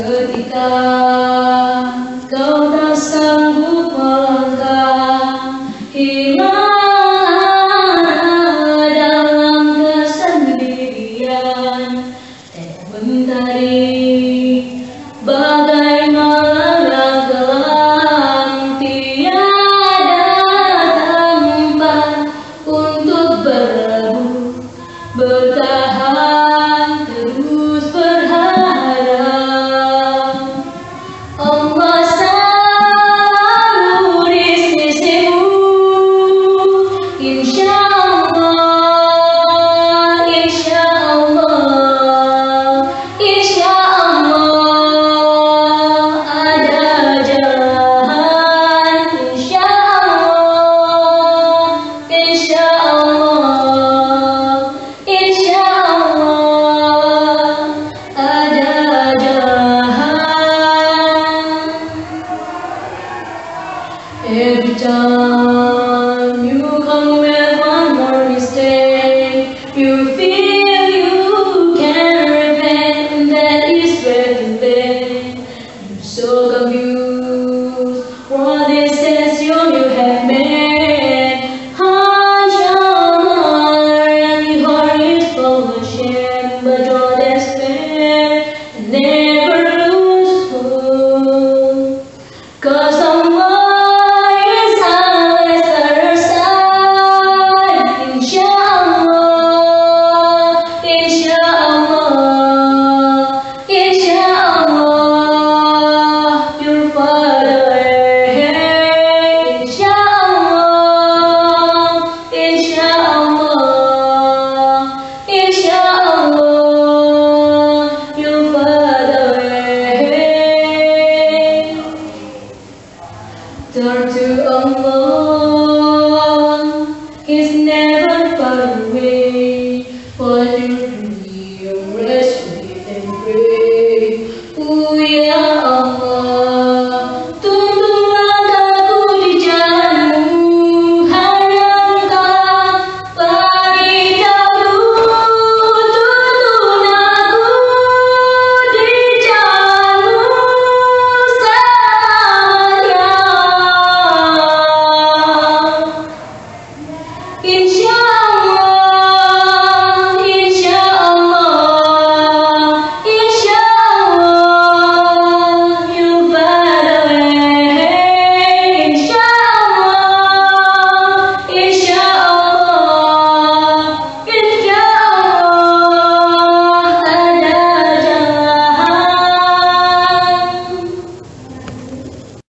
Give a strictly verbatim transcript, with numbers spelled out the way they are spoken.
Ketika kau tak sanggup melangkah, hilang arah dalam kesendirian, eh mentari, bagai malam kelam, tiada tempat untuk berlabuh. Bertahan terus berharap, Allah selalu di sisimu. Insya Allah, insya Allah, insya Allah ada jalan. Insya Allah, insya Allah, insya Allah ada jalan. Every time you commit one more mistake, you feel you can repent, that is where to be. So confused, what decision you have made. Hajj Umrah and your heart is full of shame, but don't despair, never lose hope. 'Cause Allah is always at our side. Insya Allah, insya Allah, insya Allah, you'll find a way. Insya Allah, insya Allah, insya Allah, you'll find a way. Turn to Allah, He's never far away. Fall to your knees, worship and pray. Who